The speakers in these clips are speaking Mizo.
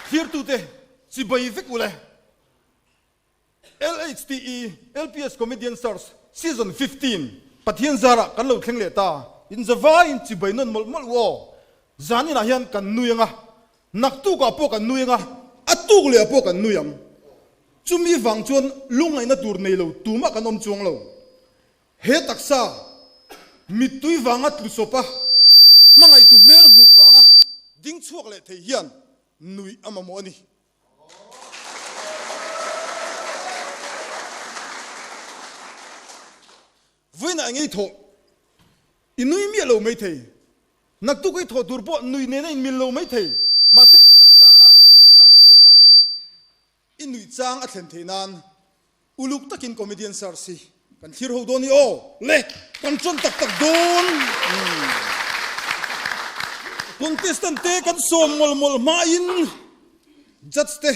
Thirtute chibai vek ule. LHTE LPS Comedian Search Season 15 Pathian zarah kan lo thleng leh ta. In zavaiin chibai nawn mawlh mawlh u aw. Zaninah hian kan nui anga, naktukah pawh kan nui anga, a tuk lehah pawh kan nui ang. Chumi vang chuan lungngaihna tur nei lo tumah kan awm chuang lo. He taksa mittui vanga tlu sawpa hmangaihtu hmel hmuh vanga ding chhuak leh thei hian nuih a mamawh a ni. Vawiinah eng ei thawh i nui miah lo maithei, naktuk ei thawh tur pawh nui nena inmil lo maithei, mahse i taksa khan nuih a mamawh vangin I nuih chang a thlen theih nan uluk takin comedian search hi kan thlir ho dawn i aw le kan ṭawn tak tak dawn. Contestant te kan sawm mawlh mawlh hmain judge te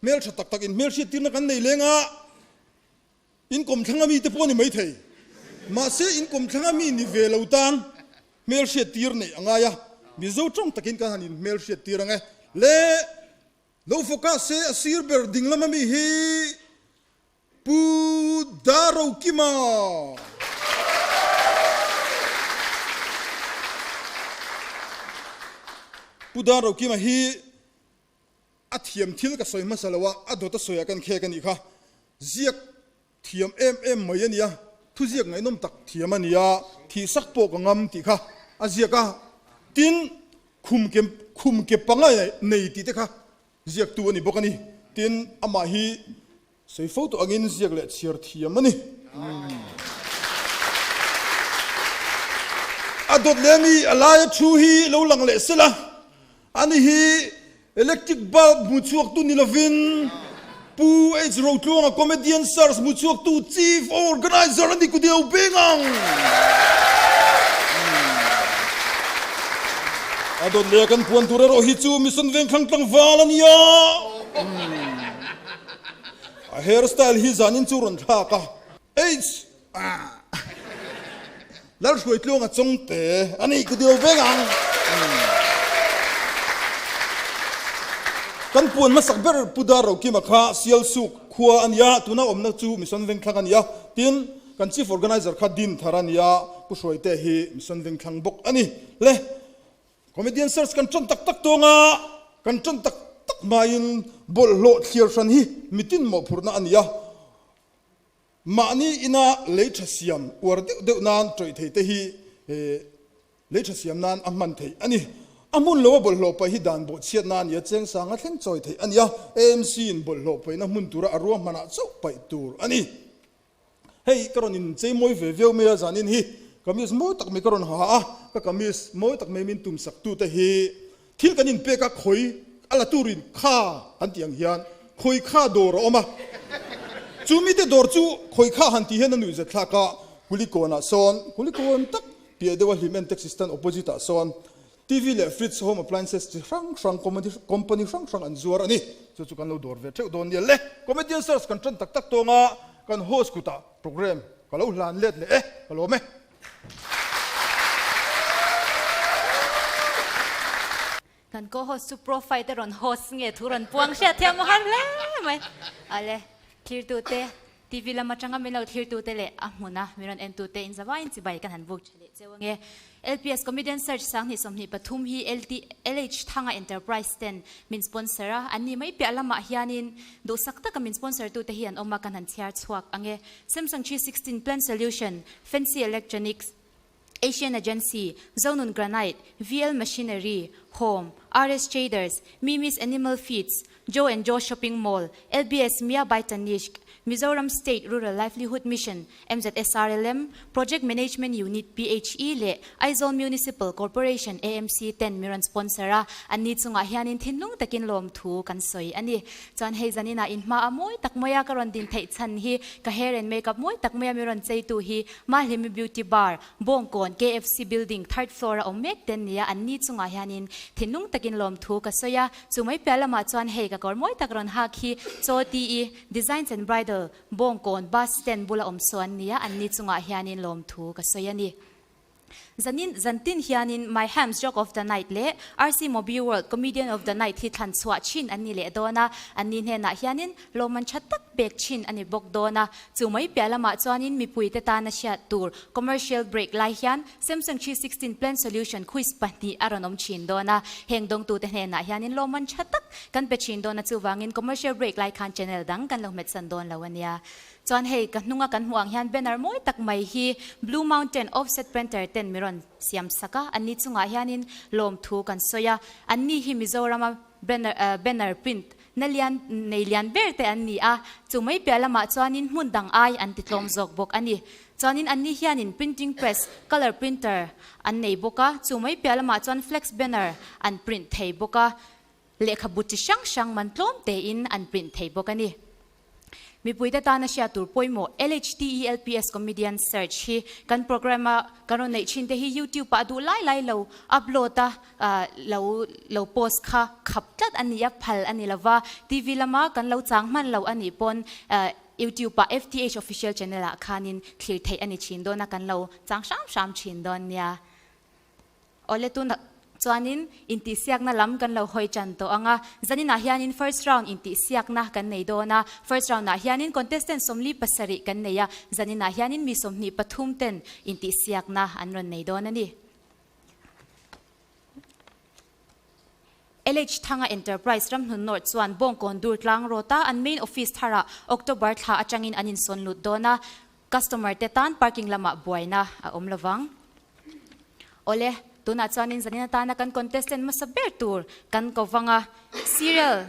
hmelṭha tak tak in hmelhriat tirna kan nei leng a, in kawmthlang ami te pawh a ni maithei. Mahse in kawmthlang ami ni ve lo tan hmelhriat tir neih a ngai a, Mizo ṭawng takin kan han in hmelhriat tir ang e le. Lo focus se a sir ber ding lama mi hi Pu Darokima. Pu Darokima hi a thiam thil ka sawi hmasa lo a, a dawt a sawi ah kan khek a nih kha. Ziak thiam em em mai a nia, thuziak ngaihnawm tak thiam a nia, thihsak pawh ka ngam tih kha a ziak a, tin khum ke khum ke panga nei tih te kha ziaktu a ni bawk a ni, tin amah hi sawi fo tawh angin ziak leh chhiar thiam a ni. A dawt leh ami a laia thu hi lo lang leh sela Ani hi electric bulb hmu chhuaktu ni lovin Pu H Rotluanga Comedian Search hmu chhuaktu Chief Organizer a ni ku deuh beng ang. A dawt leh a kan puan tur erawh hi chu Mission Vengthlang tlangval a nia. A hair style hi zanin chu rawn thlak a. H. Lalhruaitluanga chawngte a ni ka dil veng ang. Kan puan hmasak ber Pu Dar Rokima kha Sialsuk khua a nia, tuna awmna chu Mission Vengthlang a nia. Tin, kan Chief Organizer kha Din Thar a nia, Pu Hruaite hi Mission Vengthlang bawk a ni. Le, Comedian Search kan ṭan tak tak tawng a, kan ṭan tak tak hmain bawlhhlawh thliar hran hi mitin mawhphurhna a ni a. Mahni ina lei tha siam uar deuh deuh nan tawih thei te hi lei tha siam nan a hman theih a ni. A hmun lo a bawlhhlawh paih hi dan bawhchhiat na a ni a, cheng sanga thleng chawi theih a ni a, AMC in bawlhhlawh paihna hmun tura a ruahmanah chauh paih tur a ni. Hei ka rawn in chei mawi ve viau mai a, zanin hi kamis mawi tak mai ka rawn ha a, ka kamis mawi tak mai min tum sak tu te hi Thil kan inpek a, khawi a la turin kha kan tih ang hian khawi kha dawr a awm a. Chu mite dawr chu khawi kha han tih hian a nuihzat thlak a, Kulikawnah sawn, Kulikawn tak piah deuha hlim en taxi stand opposite ah sawn TV leh fridge, home appliances chi hrang hrang company hrang hrang an zuar a ni. Chu chu kan lo dawr ve theuh dawn nia le. Comedian search kan tan tak tak tawng a, kan host kutah program ka lo hlan let leh e, ka lawm e. Kan co-host chu profile te rawn host nge thu rawn puang hriat thiam a har hle mai. Ale, thirtute, TV lam atanga min lo thirtute leh a hmuna min rawn entute inzavaiin chibai kan han buk tha leh cheu ange. LPS Comedian Search 20 23 hi LT LH Thanga Enterprise ten min sponsor a, an ni mai piah lamah hianin duhsak taka min sponsor tute hi an awm a kan han chhiar chhuak ange. Samsung 316 Plan Solution, Fancy Electronics, Asian Agency, Zonun Granite, VL Machinery, Home, RS Traders, Mimi's Animal Feeds, Joe and Joe Shopping Mall, LBS Mia by Tanishq, Mizoram State Rural Livelihood Mission, MZSRLM, Project Management Unit, PHE, leh Aizawl Municipal Corporation, AMC, ten mi rawn sponsor a, anni chungah hianin thinlung takin lawmthu kan sawi a ni. Chuan hei zaninah in hma a mawi tak maia ka rawn din theih chhan hi ka hair and makeup mawi tak maia mi rawn cheitu hi Mahlimi Beauty Bar, Bawngkawn, KFC Building, third floor a awm mek ten nia an ni chungah hianin thinlung takin lawmthu ka sawi a, chu mai piah lamah chuan hei ka kawr mawi tak rawn hak hi Chaw TE, Designs and Bridal, Bawngkawn, Bus Stand bula awm saw an nia an ni chungah hianin lawmthu ka sawi a ni. Zanin zantin hianin My Hams Joke of the Night leh RC Mobi World Comedian of the Night hi thlan chhuah thin an ni leh dawn a, anni hnenah hianin lawmman tha tak pek thin a ni bawk dawn a. Chu mai piah lamah chuanin mipuite tana hriat tur commercial break lai hian Samsung 316 Plan Solution quiz pahnih a rawn awm thin dawn a, heng dawngtute hnenah hianin lawmman tha tak kan pe thin dawn a, chuvangin commercial break lai khan channel dang kan lo hmetsan dawn lo a nia. Chuan hei ka hnunga kan hmuh ang hian banner mawi tak mai hi Blue Mountain Offset Printer ten mi rawn siam sak a, anni chungah hianin lawmthu kan sawi a, anni hi Mizorama banner banner print na lian nei lian ber te an ni a, chu mai piah lamah chuanin hmun dang ai an ti tlawm zawk bawk a ni. Chuanin anni hianin printing press, colour printer an nei bawk a, chu mai piah lamah chuan flex banner an print thei bawk a, lehkhabu chi hrang hrang man tlawm tein an print thei bawk a ni. Mipuite tana hriat tur pawimawh LHTELPS Comedian Search hi kan programme a kan rawn neih thin te hi YouTube ah duh lai lai lo upload a lo lo post kha khap tlat a ni a, phal a ni lova, TV lama kan lo chang hman lo a nih pawn YouTube ah FTH Official Channel ah khanin thlir theih a ni thin dawn a, kan lo chang hram hram thin dawn nia. Awle tunah chuanin intihsiakna lam kan lo hawi tan tawh ang a, zaninah hianin first round intihsiakna kan nei dawn a, first round ah hianin contestant 47 kan nei a, zaninah hianin mi 23 ten intihsiakna an rawn nei dawn a ni. LH Thanga Enterprise Ramhnun North chuan Bawngkawn Durtlang Road a an main office tharah October thla atangin an insawn lut dawn a, Customer te tan parking lamah buaina a awm lovang. Awle, tunah chuanin zanin atana kan contestant hmasa ber tur kan ko vang a, serial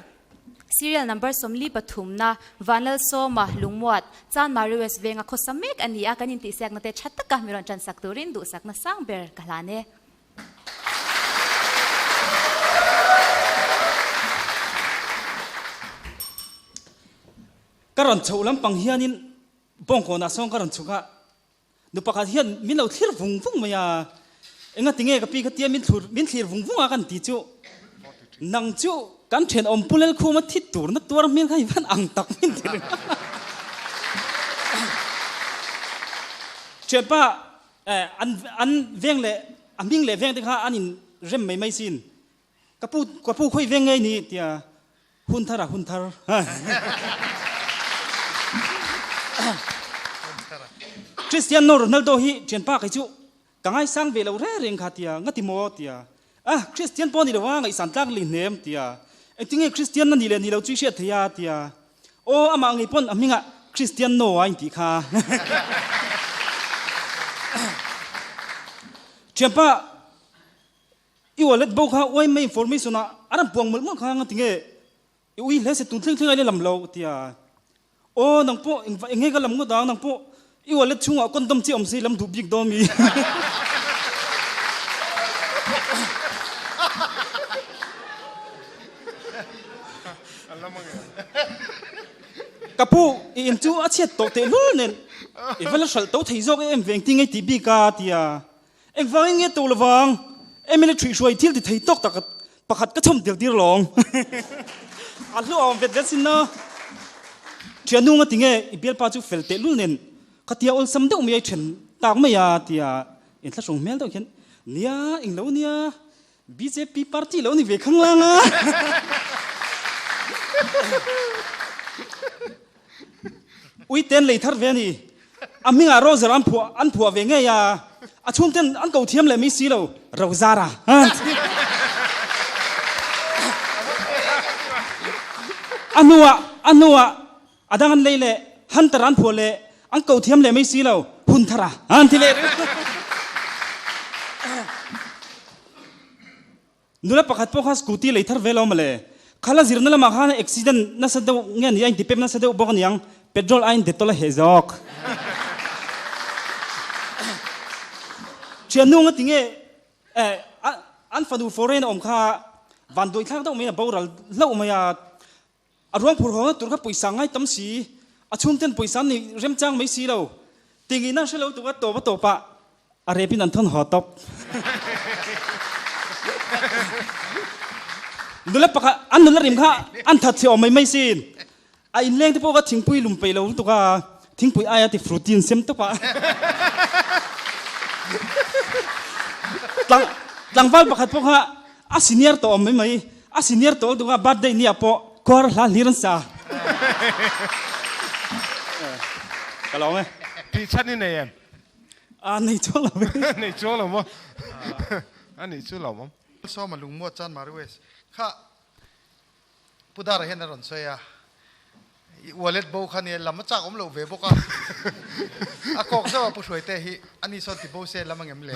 serial number 43 na Vanlalsawma Lungmuat, Chanmari West Venga khawsa mek a ni a, kan intihsiakna te tha taka mi rawn tansak turin duhsakna sang ber ka hlan e. Ka rawn chhoh lampang hianin Bawngkawnah sawn ka rawn chhuk a, nu pakhat hian min lo thlir vung vung mai a, enga tinge ka pi kha tia min thlur min thlir vung vung a kan ti chu, nang chu kan thenawm Pu Lalkhuma thi tur na tuar hmel kha i van ang tak min ti reng a. Thianpa an an veng leh a hming leh veng te kha an in rem mai mai sin, Ka pu, ka pu khawi veng ngei ni tia hun thar a hun thar. Cristiano Ronaldo hi thianpa kei chu ka ngaisang ve lo re reng kha tia nga ti maw tia ah Christian pawh ni lo a ngaihsan tlak li hnem tia engtinge Christian na ni leh ni lo chu i hriat thei a tia aw amah ngei pawn a hmingah Cristiano a intih kha thianpa I wallet bo kha uaima information ah a ran puang mawlh mawlh kha nga tinge i ui hle se tun thleng thleng a ila lam lo tia aw nang pawh engvah enge ka lam ngawt ang nang pawh i wallet chhungah condom chi awm se i lam duh bik dawn mi ka pu i in chu a chhiat tawh tehlul nen i va la hralh to thei zawk em veng tinge i tih bik a tia Engvangin nge to lovang? MLA ṭhuihhruai thil ti thei tawk tak pakhat ka chhawm tir tir lawng. A hlu a awm vet vet sin a. Ṭhiannu nga tinge i bialpa chu fel tehlul nen khatia awlsam deuh mai a i ṭhen tak mai a tia inthlahrung hmel deuh hian nia englo nia Bjp party lo ni ve khanglang a. Ui ten lei thar ve a ni. A hmingah Roger an phuah an phuah ve ngei a. A chhungten an ko thiam leh mai si lo, Rozara. A hnuah a hnuah a dang an lei leh Hunter an phuah leh an ko thiam leh mai si lo, Hunthara an ti leh ringawt. Nula pakhat pawh kha scooty lei thar ve lo mawle. Khala zirna lamah khan accident nasa deuh nge ni a intipep nasa deuh bawk aniang, petrol aiin dettol a heh zawk. Thiannu nga tinge eh an fanu foreign a awm kha vanduai thlak deuh mai a boral hlauh mai a. A ruang phur haw na tur kha pawisa ngai tam si, a chhungten pawisa an nei remchang mai si lo. Tingin an hre lo tuk a tawp a tawp ah a rep in an thawn haw tawp. Nula pakhat an nula rim kha an that chhe awm mai mai sin. A inleng te pawh kha thingpui lum peih lo lutuk a, thingpui aia ti fruity an sem tawp a. Tlang, tlangval pakhat pawh kha a senior tawh awm mai mai. A senior tawh lutuk a, birthday ni ah pawh khuar hla hlir an sa. Ka lawm e. Tih chhan i nei em? A nei chuang lo ve. Nei chuang lo maw? A nih chu lo awm. Sawma lungmuat chan Mari West kha Pu Dara hian a rawn sawi a, i wallet bo kha nia lam a chak awm loh ve bawk a, a kawk zauh a Pu Hruaite hi a ni sawn ti bo se lam angem le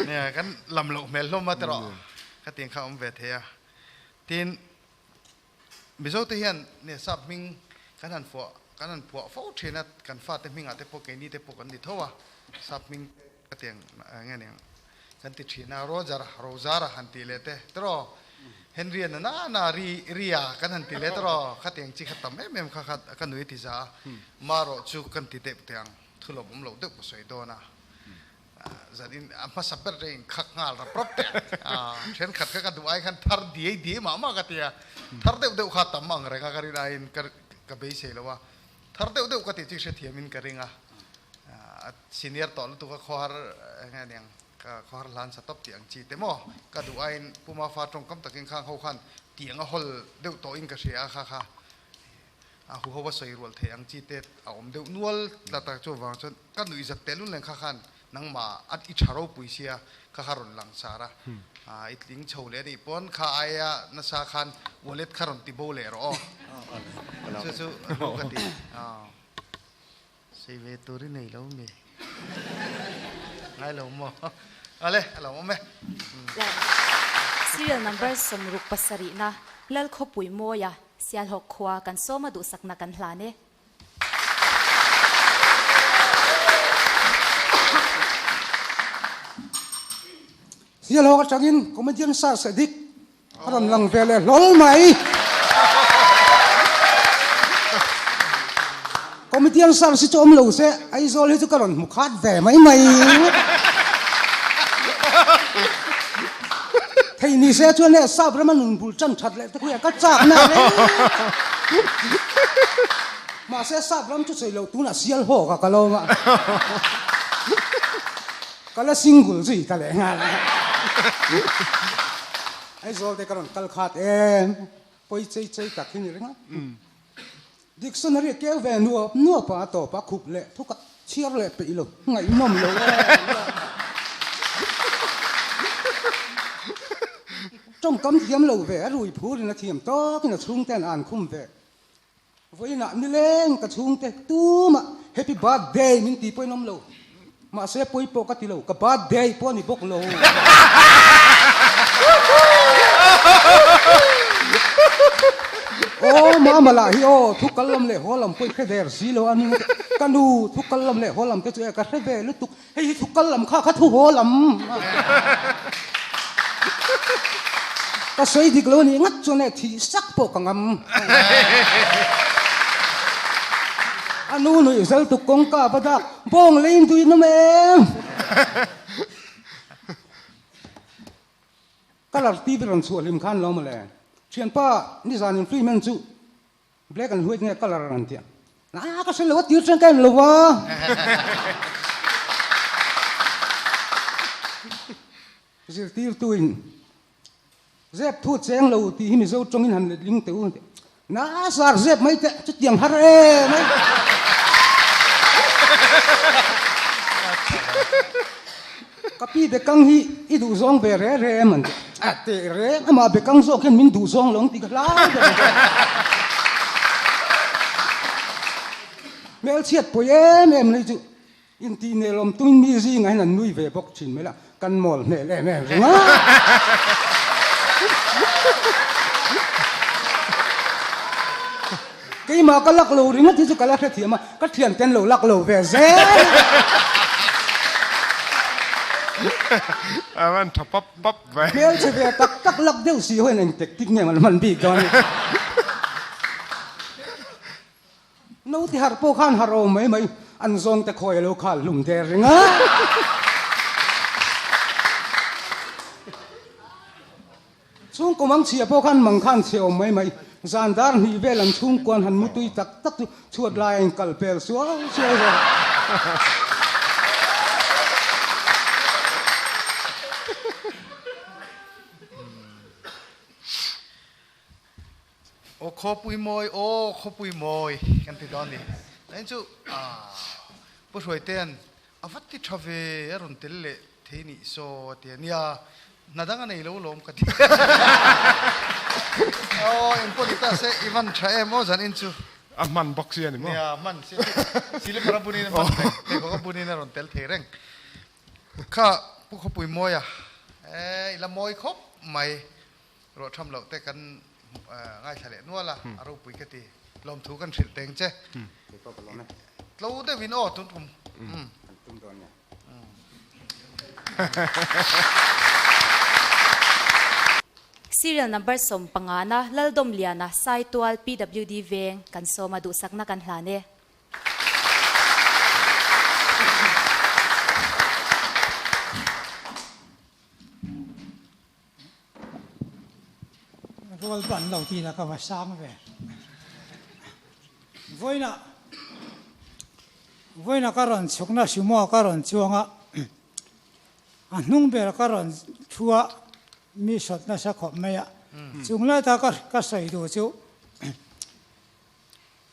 nia kan lam loh hmel hlawm a tiraw ka tiang kha a awm ve thei a. Tin, Mizo te hian nia sap hming kan han fuah kan han phuah fo thin a, kan fate hmingah te pawh keini te pawh kan ni tho a, sap hming te ka tiang nge niang kan ti thin a, Roger Rozara han tih leh te tiraw Henry a nana na ri ria kan han ti leh tiraw khatiang chi kha tam em em kha kha ka nui ti za a, marawh chu kan ti deuh teh ang thulawm awm loh deuh ka sawi dawn a. Zan in a hmasa ber te in khak nghal rap rap teh a, thenkhat kha ka duh ai khan thar diai diai mah mah ka ti a, thar deuh deuh kha tam ang reng a ka rin aiin ka ka beisei lo a, thar deuh deuh ka tih chu hrethiam in ka ring a, a senior tawh lutuk a khawhar eng nge niang ka khawhar hlan sa tawp tih ang chi te maw ka duh aiin Puma fa tawngkam takin khang ho khan tiang a hawl deuh tawh in ka hria a kha kha. A huho a sawi rual thei ang chi te a awm deuh nual tlat a, chuvang chuan ka nuih zat tehlul nen kha khan nangmah a i tha ropui sia kha kha rawn lang sar a, i tling chho leh anih pawn kha aia nasa khan wallet kha rawn ti bo leh rawh aw, chu chu a hlu ka ti. Sei ve tur i nei lo mi? Ngai lo maw? Ale, a lo awm e. Serial number 67 na Lalkhawpui Mawia Sialhawk khua kan sawma duhsakna kan hlan e. Sialhawk atangin comedian Sir Sadiq A rawn lang ve leh hlawl mai. Comedian search hi chu awm lo se Aizawl hi chu ka rawn hmu khat ve mai mai. Thei ni se chuan he sap rama nun bul tan that leh te khuia ka chak na reng. Mahse sap ram chu sawi loh tunah sial hawk a ka lawm a. Ka la single zui ta leh nghal a. Aizawl te ka rawn kal khat em, pawi chei chei tak hi ni ring a. Dictionary a keu ve nuap nuap a, a tawp a khup leh thuk a, chhiar leh peih lo, ngaihnawm lo em a. Tawngkam thiam lo ve, a rui phur in a thiam tawk in a chhungten a an khum ve. Vawiinah nileng ka chhungte tumah happy birthday min tih pawhin awm lo. Mahse pawi pawh ka ti lo, ka birthday pawh a ni bawk lo. Aw mama lah hi aw, thu kal lam leh haw lam pawh i hre der si lo a nu te, ka nu thu kal lam leh haw lam te chu e ka hre ve lutuk, hei hi thu kal lam kha kha thu haw lam. Ka sawi dik lo a nih ngat chuan e thih sak pawh ka ngam. A nu nuih zal tuk kawngka a va dak, bawng leiin duin awm em? Colour TV rawn chhuah hlim khan lo mawle. Thianpa nizan in film en chu Black and white nge colour an tia. Na ka hre lo a tir chuan ka en lo a. Zirtirtu in zep thu cheng lo tih hi Mizo tawngin han letling teh u. Na sar zep mai teh chutiang har em ai. Ka pi bekang hi i duhzawng ve re re em an ti. A teh reng amah bekang zawk hian min duhzawng lo ang tih ka hlau ber a. Hmelchhiat pawi em em hi chu intih nelawm tumin mi zingah hian an nui ve bawk thin mai la, kan mawl hmel em em ringawt. Keimah ka lak lo ringawt hi chu ka la hrethiam a, ka thiante an lo lak lo ve zel. A van tha pap pap ve. Hmelchhe ve tak tak lak deuh si ho hian eng tactic nge an hman bik dawn. Naute harh pawh khan harh awm mai mai, an zawngte khawi a lo khal hlum der ring a. Chhungkaw mang chhia pawh khan mang khan chhe awm mai mai, zan dar hnih vel an chhungkuan han mutui tak tak chu chhuat lai a inkal pel suau suau zawk a. Aw khawpui mawi, aw khawpui mawi kan ti dawn a ni. Tain chu Pu Hruaitea'n a va ti tha ve a rawn tel leh thei nih saw a ti a, nia hna dang a nei lo lawm ka ti. Aw engpawh ni ta se i van tha em aw zan in chu. A hman bawk si a ni maw? Nia hman si silipar a bunin a hman reng, pheikhawk a bunin a rawn tel thei reng. Kha Pu Khawpui Mawia e i la mawi khawp mai. Ruah tham loh te kan ngaithla leh nual a, a ropui ka ti. Lawmthu kan hrilh teng che. Tlo deuhin aw tun kum. Kan tum dawn nia. Serial number 15 na Laldawmliana Saitual PWD Veng kan sawm a duhsakna kan hlan e. Rual ban lo tih la ka va sang ve. Vawiinah vawiinah ka rawn chhukna sumo ka rawn chuang a, a hnung ber ka rawn thu a, mi sawt nasa khawp mai a. Chung lai ta ka ka sawi duh chu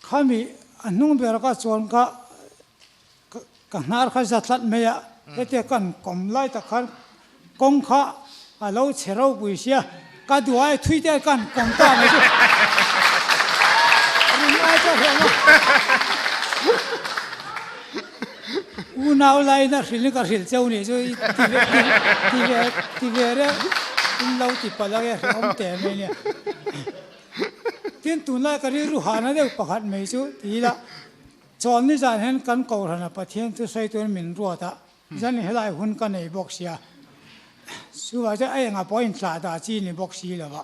Khami a hnung ber ka chuan ka ka hnar kha za tlat mai a, hetia kan kawm lai tak khan kawng kha a lo chhe ropui sia, ka duai thui te kan kawm ta mai chu ring ai pawh hlawm a, unau laina hrilh in ka hrilh cheu nih chu i ti ve ti ve ti ve reuh in lo ti palh ang e hrehawm teh mai nia. Tin, tunlai ka rilru hahna deuh pakhat mai chu ti ila, chawl ni zan hian kan Kohhrana Pathian chu sawi turin min ruat a, zan helai hun ka nei bawk sia, chuvah chuan a engah pawh intlah dah chi ni bawk si lo va,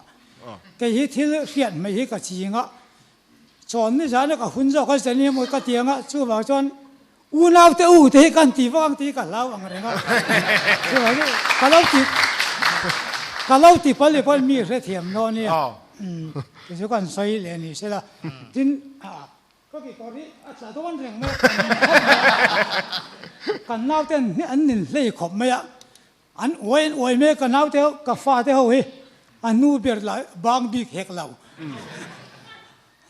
kei hi thil hriat mai hi ka ching a, chawl ni zana ka hun zawk a zan emaw ka ti ang a, chuvah chuan Unau te u te hi kan ti vak ang tih ka hlau ang reng a, chuvang chu ka lo ti ka lo ti pali pawhin mi hrethiam dawn nia, ti chu kan sawi leh ni sela, tin ka kekawr hi a tla dawn reng mai a, kan nau ten an nin hlei khawp mai a, an uai an uai mai a, ka nau te ho ka fa te ho hi a nu ber lah bang bik hek lo.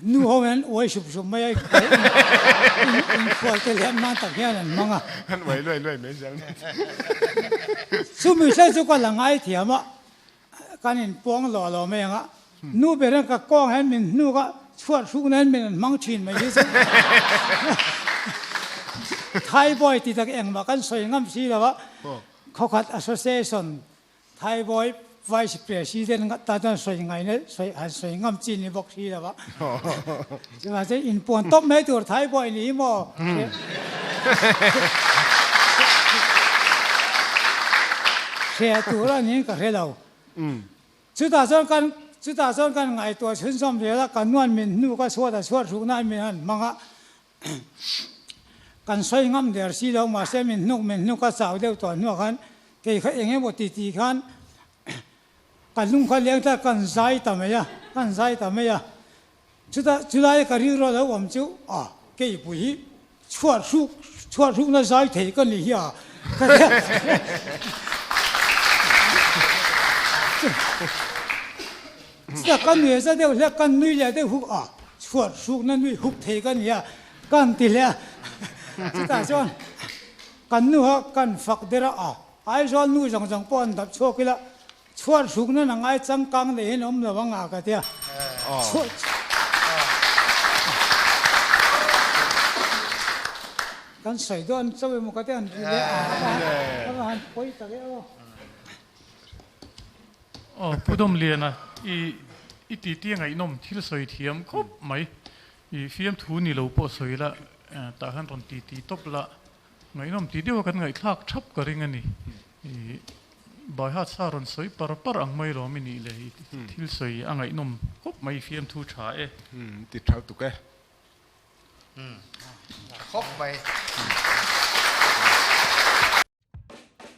Nu ho hian uai sup sup mai a, inkhual te leh nan tak hian an hmang a. An uai luai luai mai zel ni. Chumi hre chu ka la ngai thiam a, kan inpuang lawh lo mai ang a. Nu ber hian ka kawng hian min hnuk a, chhuat hruk nan min an hmang thin mai hi chu. Thaibawi ti tak engmah kan sawi ngam si lo a, khawkhat association Thaibawi Vice President ngat ta chuan sawi ngaina sawi han sawi ngam chi ni bawk si lo a. Chuvang chuan inpuan tawp mai tur Thaibawi ni maw? Hre tur a niin ka hre lo. Chutah chuan kan chutah chuan kan ngaihtuah chhunzawm zel a, ka nuan min hnuk a chhuat a chhuat hrukna min han hmang a. Kan sawi ngam der si lo, mahse min hnuk min hnuk a chau deuh tawh hnuah khan kei kha eng emaw ti ti khan ka lung kha leng tlat kan zai ta mai a, kan zai ta mai a. Chutah chulai ka rilru a lo awm chu a keipui hi chhuat hruk chhuat hrukna zai thei ka ni hi a ka ti a. Chutah ka nui za deuh hlek, kan nui leh deuh huk a, chhuat hrukna nui huk thei ka ni a, kan ti hle a. Chutah chuan kan nu kha kan fak der a, a Aizawl nu zawng zawng pawh an dap chhuak ila, chhuat hrukna na ngai changkang nei hian awm lo ang a ka ti a. Chhuat Kan sawi dawn chauh emaw ka ti a, an ti leh a, a va han pawi tak e aw. Aw Pu Dawmliana i i titi a ngaihnawm thil sawi thiam khawp mai i fiamthu ni lo pawh sawi la tah khan rawn titi tawp la ngaihnawm tih deuha kan ngaihthlak thap ka ring a ni i Baihat sa rawn sawi par par ang mai lawm i nih le i thil sawi a ngaihnawm khawp mai i fiamthu tha e. Ti tha tuk e. Tha khawp mai.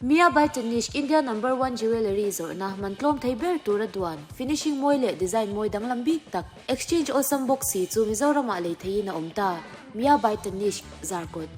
Mia by Tanishq India number one jewellery zawrhna man tlawm thei ber tura duan, finishing mawi leh design mawi danglam bik tak, exchange awlsam bawk si chu Mizoramah lei theihin a awm ta. Mia by Tanishq, Zarkawt.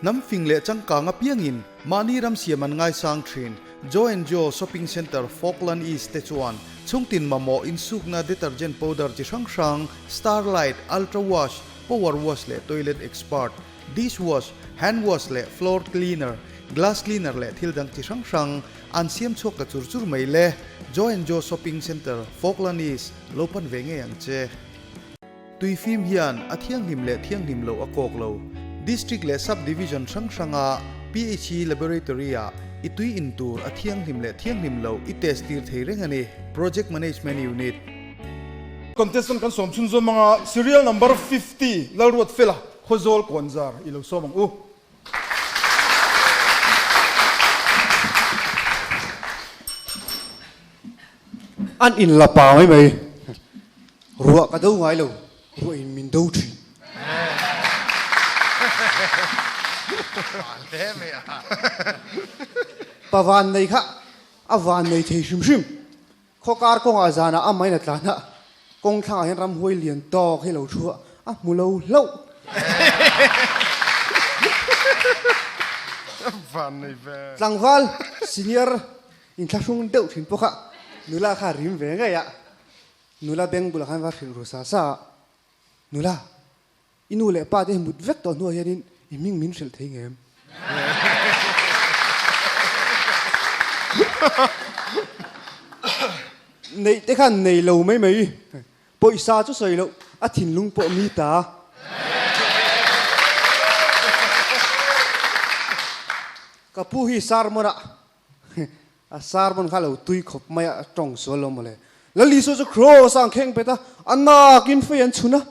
Hnam fing leh changkang apiangin mahni ram siam an ngaisang thin. Jo and Jo Shopping Centre Falkland East te chuan chhungtin mamawh insukna detergent powder chi hrang hrang, Starlight, Ultra Wash, Power Wash leh Toilet Expert, Dish Wash, Hand Wash leh Floor Cleaner, Glass Cleaner leh thil dang chi hrang hrang an siam chhuak ta chur chur mai le. Jo and Jo Shopping Centre Falkland East lo pan ve ngei ang che. Tuifim hian a thianghlim leh thianghlim loh a kawk lo. District leh Sub Division hrang hranga PHE Laboratory ah i tui in tur a thianghlim leh thianghlim loh i test tir thei reng a ni. Project Management Unit. Contestant kan sawm chhunzawm anga Serial Number 50 Lalruatfela Khawzawl Kawnzar i lo sawm ang u. An in la pa mai mai. Ruah ka do ngai lo, ruah in min do thin. Pa van nei kha a van nei thei hrim hrim. Khawkar kawngah zanah a main a tlan a, kawng thlangah hian ramhuai lian tawk hi lo thu a, a hmu lo hlauh. Tlangval senior inthlahrung deuh thin pawh kha nula kha a rim ve ngei a, nula beng bulah khan va hrilh ru sa sa a, Nula, I nu leh pa te hi mut vek tawh hnuah hianin i hming min hrilh thei ngem? Neih te khan nei lo mai mai. Pawisa chu sawi loh, a thinlung pawh mi ta. Ka pu hi sermon ah A sermon kha lo tui khawp mai a, a tawng sual lo mawle. Lal Isua chu cross a ang kheng pet a, a nakin fei an chhun a.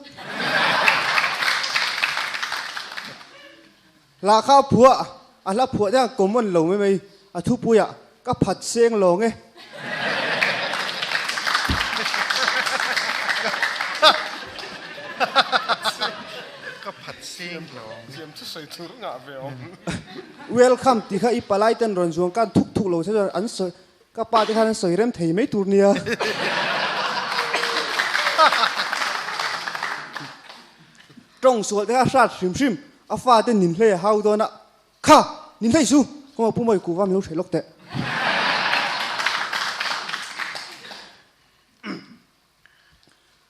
Hla kha a phuah, a hla phuah te khan common lo mai mai, a thupuiah ka phat seng lawng e. Ka phat seng lawng. Thiam chu sawi tur ngah ve awm. Welcome tih kha i palai ten rawn zuang kan thuk thuk lo che chuan an sawi ka pa te khan an sawi rem thei mai tur nia. Tawng sual te kha hrat hrim hrim a fa te nin hlei a hau dawn a kha nin hlei su kawng a pu mawi kuhva min lo hreh lawk teh.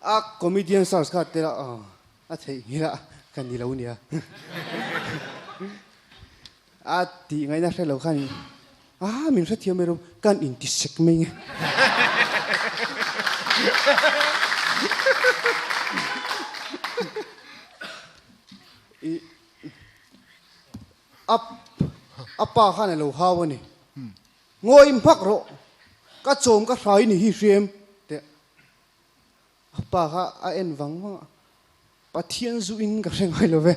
A comedian search kha tel a a theih nghilh a ka ni lo nia. A tih ngaihna hre lo khan a min hrethiam mai rawh kan inti sek mai nge. I a a pa khan a lo hau a ni. Ngawi hmak rawh, ka chawm ka hrai ni hi hriam teh. A pa kha a en vang vang a, Pathian zu in ka hre ngai lo ve.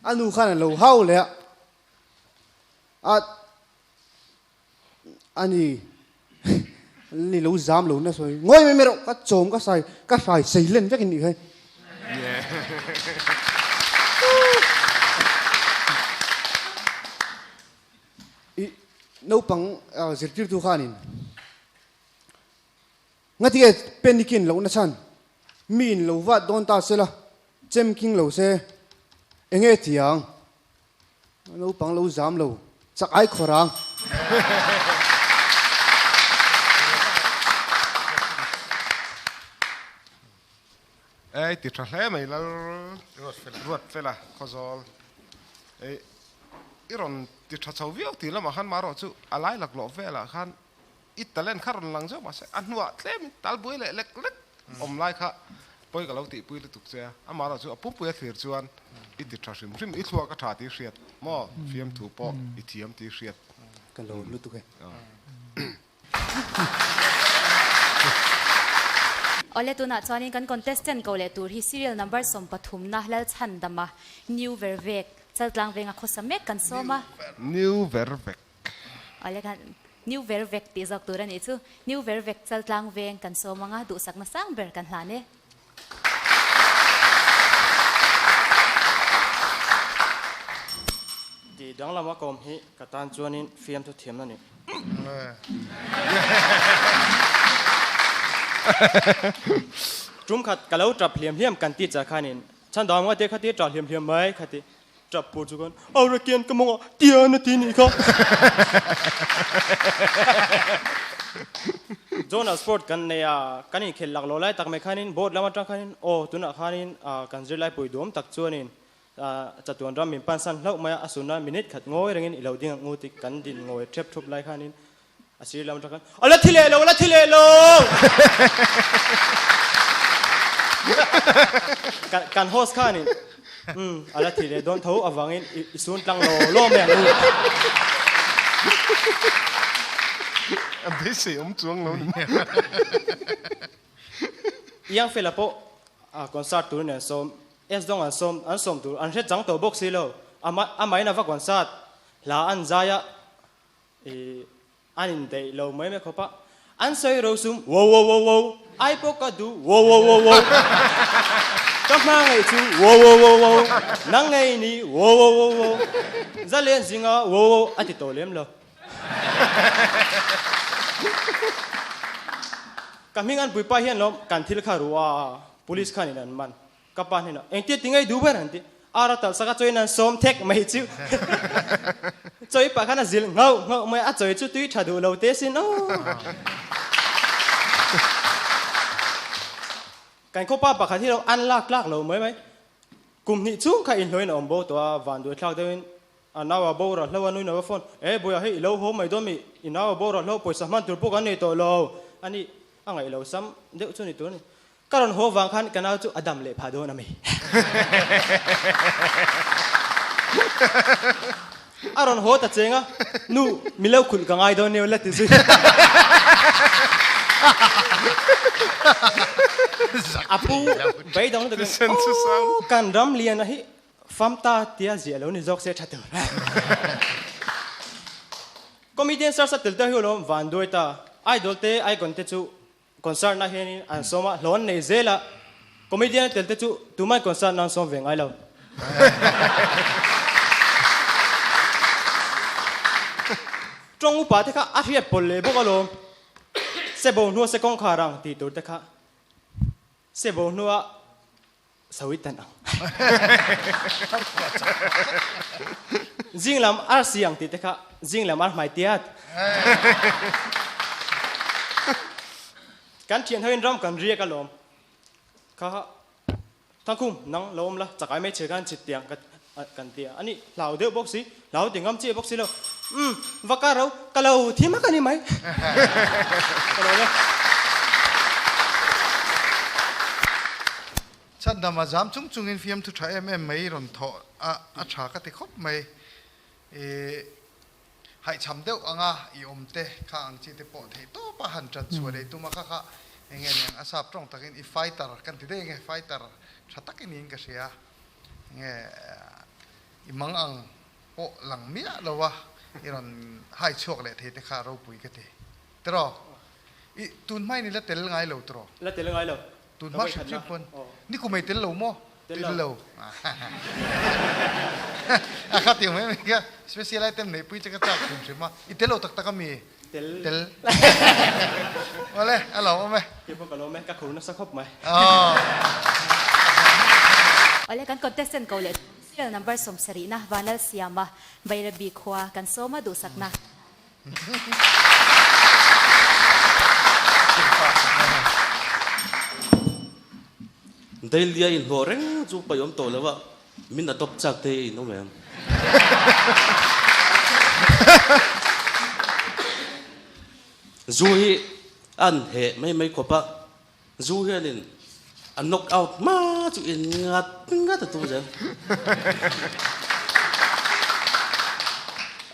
A nu khan a lo hau leh a, a a ni ni lo zam lo na sawi ngawi mai mai rawh ka chawm ka sai ka hrai sei len vek in nih khai. I naupang zirtirtu khanin ngatinge panic in lohna chhan mi in lo vat dawn ta sela chem king lo se enge tiang Naupang lo zam lo, chak ai khawr ang. Ei ti tha hle mai lal ruat fela khawzawl ei i rawn ti tha chho viau tih lamah khan marawh chu a lai laklawh velah khan I talent kha rawn lang zeuh mahse a hnuah tlem in tal buai leh lek lek awm lai kha pawi ka lo tihpui lutuk che a, amaherawh chu a pumpui a thlir chuan i ti tha hrim hrim, i thluak a tha tih hriat maw, fiamthu pawh i thiam tih hriat. Ka lawm lutuk e. Awle tunah chuanin kan contestant ko leh tur hi serial number sawmpathumna Lalchhandama New Vervek Chaltlang venga khawsa mek kan sawm a. New Vervek. Awle khan New Vervek tih zawk tur a nih chu. New Vervek Chaltlang veng kan sawm anga duhsakna sang ber kan hlan e. Tih danglam a kawm hi ka tan chuanin fiamthu thiamna ni. Tum khat ka lo tap hliam hliam kan ti chah khanin chhan dam nga te kha ti tah hliam hliam mai kha ti. Tap pur chu khan Aurakian ka mawngah tian a ti nih kha. Jonah sport kan nei a, kan inkhelh lak lo lai tak mai khanin board lam atang khanin aw tunah khanin kan zirlai pui duam tak chuanin chatuan ram min pansan hlauh mai a, a sunna minute khat ngawi rengin i lo ding ang u tih kan din ngawi thep thup lai khanin A sir lam atang khan, A la thi leh lo, a la thi leh lo! Kan host khanin, Umm, a la thi leh dawn tho avangin i sun tlang lo lo mai ang u. A beisei awm chuang lo ni maw? Iang fela pawh concert turin an sawm, S dawng an sawm, an sawm tur an hre chang tawh bawk si lo. Amahin a va concert, hla an zai a, I an indaih lo mai mai khawp a, an sawi ro sum wo wo wo wo, ai pawh ka duh wo wo wo wo, ka hma ngaih chu wo wo wo wo, nang ngei ni wo wo wo wo, zalen zinga wo wo a ti tawh lem lo. Ka hming an puipa hian lawm kan thil kha ru a, police khanin an man. Ka pa hnenah, Engtia ti ngei duh ber an ti. Ara talh sak a chawiin an sawm thek mai chu. Chawi pah khan a zilh nghauh nghauh mai a, a chawi chu tui tha duh lo te sin aw. Kan khawpa pakhat hi lo an lak tlak lo mai mai. Kum hnih chhung kha inhlawhin a awm bo tawh a, van duai thlak deuhin a nau a boral hlo a nui no a phone, E Buia hei i lo haw mai dawn mi, i nau a boral hlo pawisa hman tur pawh kan nei tawh lo a ni. A ngaih lo sam deuh chu ni tur a ni. Ka rawn haw vang khan ka nau chu a dam leh phah dawn a mi. A rawn haw ta cheng a, Nu, mi lo khulh ka ngai dawn nia la ti zui. A pu beidawng takin, Aw, kan ram lian a hi fam ta tia ziah lo ni zawk se tha tur. Comedian search a tel te hi alawm van duai ta, idol te icon te chu Concert na hianin an sawm a, hlawn nei zel a, comedian tel te chu tumah concert nan sawm ve ngai lo. Tawng upa te kha a hriat pawlh leh bawk alawm. Se bo hnua se kawngkhar ang tih tur te kha se bo hnua sawi tan ang. Zing lam arsi ang tih te kha zing lam ar hmai tiat. Kan thian hoin ram kan riak alawm. Kha kha Thangkhum nang lo awm la chakai mai chhe khan chhit tiang ka kan ti a. Ani hlau deuh bawk si, hlau ti ngam chiah bawk si lo. Umm va ka ro ka lo thi mak a ni mai. Ka lo la. Chhandam a zam chung chungin fiamthu tha em em mai rawn thawh a a tha ka ti khawp mai. I haihchham deuh anga i awm te kha ang chi te pawh theih tawp a han tan chhuah leh tum a kha kha enge niang a sap tawng takin i fighter kan ti daih enge fighter tha tak i niin ka hria enge i mang ang pawh lang miah lo a i rawn hai chhuak leh thei te kha ropui ka ti tiraw i tun hmain i la tel ngai lo tiraw? La tel ngai lo. Tun hma hrim hrim pawn ni kum ei tel lo maw? Tel lo. A kha ti mai mai kha special item neih pui che ka chak hrim hrim a. I tel lo tak tak a mi? Tel. Tel. Awle, a lo awm e. Kei pawh ka lawm e, ka khur nasa khawp mai. Awle, kan contestant ko leh serial number 70na Vanlal Siama Bairabi khua kan sawma duhsakna. Dailia inhlawh reng chu paih awm tawh lo a, min adopt chak te in awm em? Zu hi a an heh mai mai khawp a, zu hianin a knock out hma chu in ngat ngat a tum zel.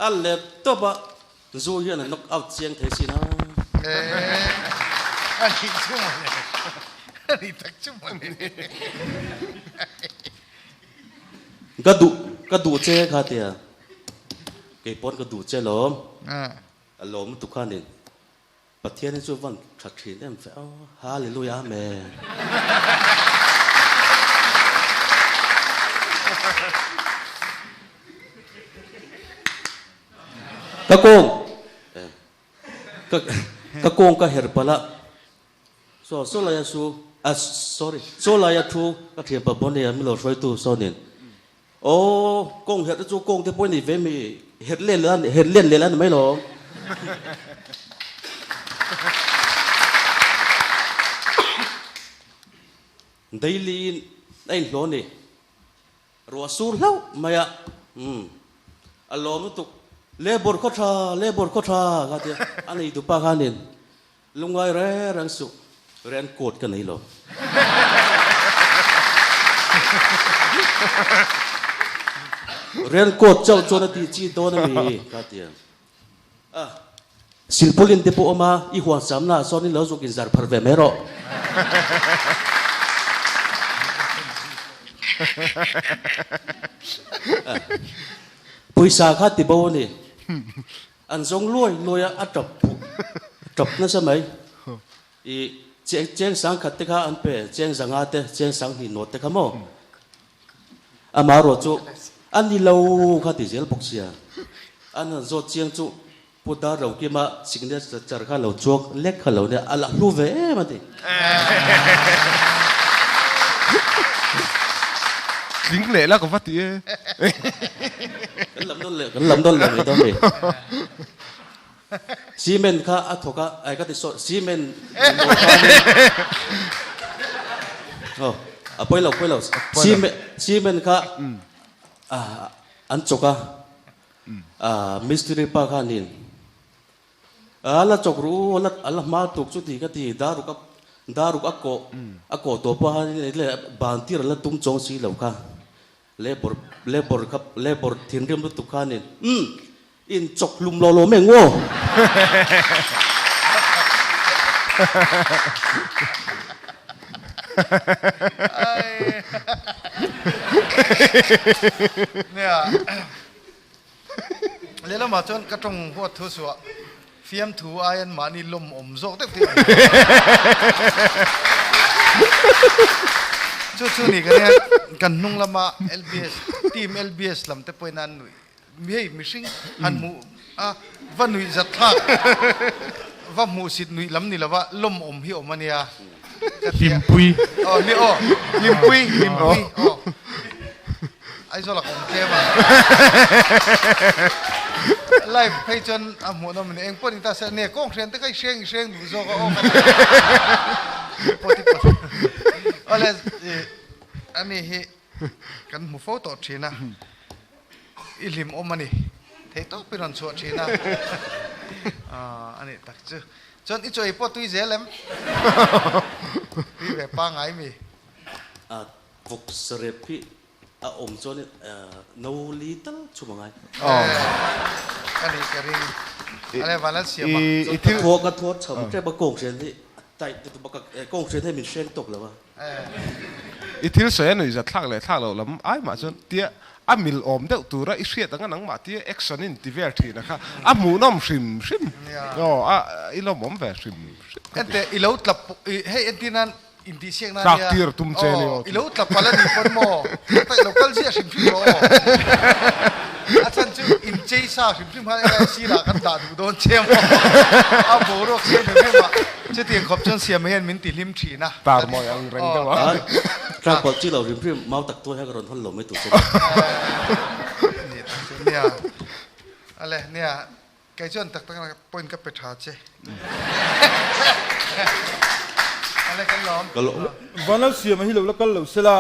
A let tawp a, zu hian a knock out chiang thei sin a. A nih chu mawle, a nih tak chu mawle. Ka duh, ka duh che kha tia, kei pawn ka duh che lawm, a lawm lutuk khanin. Pathian hi chu van tha thin em fe aw. Hallelujah Amen. Ka kawng ka ka kawng ka her palh a so saw laia su a sorry saw laia thu ka thianpa Bonnie-a min lo hruaitu sawnin. Aw, kawng herh te chu kawng te pawh i nei ve mi, herh len leh a, herh len leh la ni mai lawm. Daily in a inhlawh a ni. Ruah sur hlauh mai a, umm, a lawm lutuk. Labour khaw tha, labour khaw tha ka tia, a nei dupa khanin Lungngai reng reng suh, rain coat ka nei lo. Rain coat chauh chuan a tih chi dawn a mi? Ka ti a. A, silpaulin te pawh awm a, i huan samna ah sawn in lo zuk inzar phar ve mai rawh. A, pawisa kha ti bo a ni. An zawng luai luai a, a tap phuh, a tap nasa mai. I cheng cheng sang khat te kha an pe, cheng zanga te, cheng sang hnih nawt te kha maw? Amaherawh chu a ni lo kha ti zel bawk sia. An han zawt chiang chu Pu Dar Rokima signature kha lo chuak lek kha lo nia, a la hlu ve em a ti. Tling leh la ka va ti e. Kan lam dawn leh kan lam dawn leh mai dawn ni. Cement kha a thawk a, ai ka ti sawi cement mamawh khanin aw a pawi lo pawi lo cement cement kha an chawk a, mistiri pa khanin A la chawk ru, a la hma tuk chu ti ka ti, daruk a daruk a kawh a kawh tawh pawh a le ban tir a la tum chawng si lo kha labour labour kha labour thinrim lutuk khanin umm in chawk hlum lo lo mai ang aw. Nia. Lehlamah chuan ka tawng huat thu suah fiamthu aiin mahni lawm awm zawk deuh tih a ni. Chu chu ni kan hian kan hnung lama LBS team LBS lam te pawhin an nuih hei mihring han hmuh a va nuih zat thlak va hmuh sit nuih lam ni lova lawm awm hi awm a nia. Hlimpui. Aw hli aw hlimpui hlimpui aw Aizawl a ka awm tlem a. Live phei chuan a hmuhnawm a ni eng pawh ni ta se nia kawng hrian te kha i hreng i hreng duh zawk a aw ka ti pawti pawt awle ani hi kan hmu fo tawh thin a i hlim awm a ni thei tawp i rawn chhuah thin a a nih tak chu. Chuan i chaw ei pawh tui zel em? Tui ve pangai mi. A vawk sarep hi a awm chuan no li tal chhum a ngai. Ka nih ka ring. Ale van an siam a. I thil Ka ka thuat cham tep a kawng hrian hi a tight lutuk bawk a kawng hrian hi min hreng tawk lo a. I thil sawi a nuihzat thlak leh thlak loh lam ai mah chuan tia a mil awm deuh tura i hriat anga nangmah tia action in ti vel thin a kha a hmuhnawm hrim hrim aw a i lawmawm ve hrim hrim ka ti. Ente i lo tlap hei entir nan intihsiak nan nia Tlak tir tum che ni aw i lo tlap palh a ni pawn maw tak i lo kal ziah hrim hrim rawh aw a chhan chu inchei sa hrim hrim khan engai sirah kan dah duh dawn che maw a boruak siam hrim hrim a chutiang khawp chuan siam hian min ti hlim thin a. Tar mawi ang reng deuh a. Tlak palh chi lo hrim hrim mau tak tuai kha ka rawn hawn lo mai tur che ni. Ni tak chu nia ale nia Kei chuan tak tak a point ka pe tha che. Ale kan lawm. Ka lawm. Vanlal siama hi lo la kal lo sela,